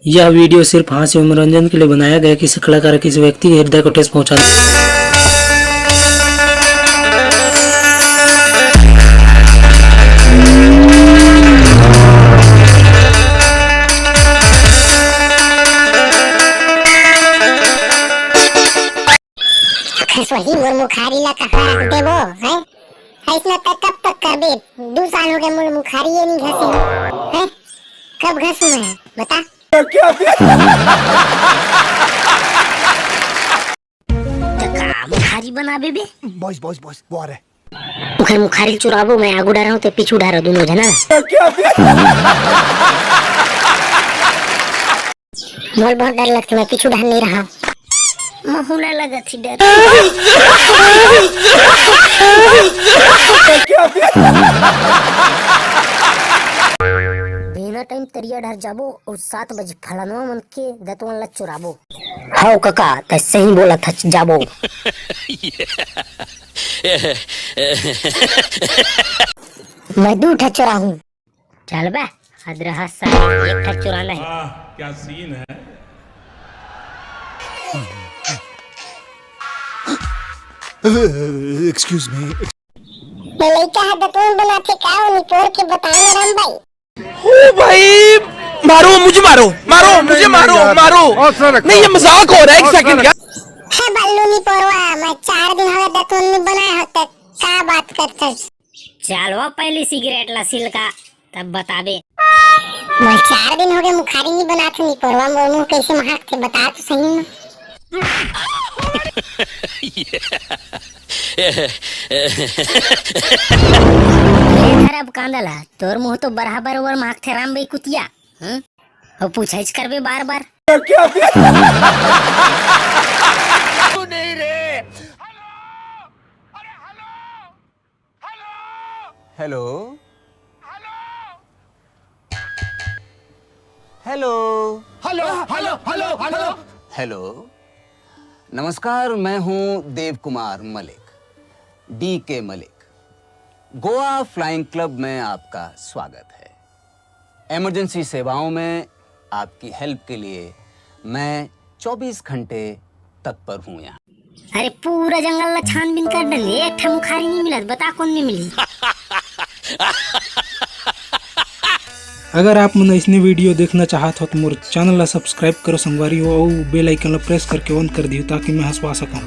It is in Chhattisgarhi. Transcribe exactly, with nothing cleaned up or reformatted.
यह वीडियो सिर्फ हास्य एवं मनोरंजन के लिए बनाया गया है। किसी कलाकार या किसी व्यक्ति के हृदय को ठेस पहुंचाने खसवही मोर मुखारी ला कहाँ रख देबो, हैं? अइसना तक कब तक करबे? दू साल हो गए मोर मुखारी ये नहीं घसे, हैं? कब घसू मैं, बता? त का मुखारी बनाबे बे? बॉस, बॉस, बॉस, वो आ रहा है। ओखर मुखारी चुराबो मैं, आगू डरहूं ते पीछू डरहूं, दोनों जना। मोर बहुत डर लगथे, मैं पीछू डहर नहीं रहा। महू ला लगत ही डर। बिना टाइम तरिया डहर जाबो अउ सात बजे फलानवा मन के दतवन ला चुराबो। हव कका, त सही बोलत हच, जाबो। मैं दू ठा चुराहूं। चल बे, हद रहा साला, एक ठा चुराना है। आह, क्या सीन है। Excuse me। ये लइका ह दतवन बनाथे का, ओ निपोर के बताए ना राम भाई। ओ भाई, मारो, मुझे मारो, मारो, मुझे मारो, मारो। नहीं, ये मजाक हो रहा है, एक सेकंड यार। हे बल्लू निपोरवा, मैं चार दिन हो गए दतवन नहीं बनाए हो, त का बात करथस? चलवा पहली सिगरेट ला सिलका, तब बताबे। मैं चार दिन हो गए मुखारी नहीं बनात हूँ, निपोरवा मोर मुंह कैसे महकथे, बता तो सही ना। ये धर अब कांदा ला, तोर मुंह तो बराबर ओवर महकथे राम भाई कुतिया। हम्म? अउ पूछाइच करबे बार बार। नहीं रे। Hello. Hello. Hello, hello, hello, hello. Hello. नमस्कार, मैं हूं Dev Kumar Malik, DK Malik. Goa flying club में आपका स्वागत है। इमरजेंसी सेवाओं में आपकी हेल्प के लिए मैं चौबीस घंटे तत्पर हूं यहां। अरे, पूरा जंगल ला छानबीन कर डरे, एक ठा मुखारी नहीं मिलत, बता कौन नहीं मिली। अगर आप मन अइसने वीडियो देखना चाहत हो, तो मोर चैनल ला सब्सक्राइब करो संगवारी हो, अउ बेल आइकन ला प्रेस करके ऑन कर दियो, ताकि मैं हंसवा सकूं।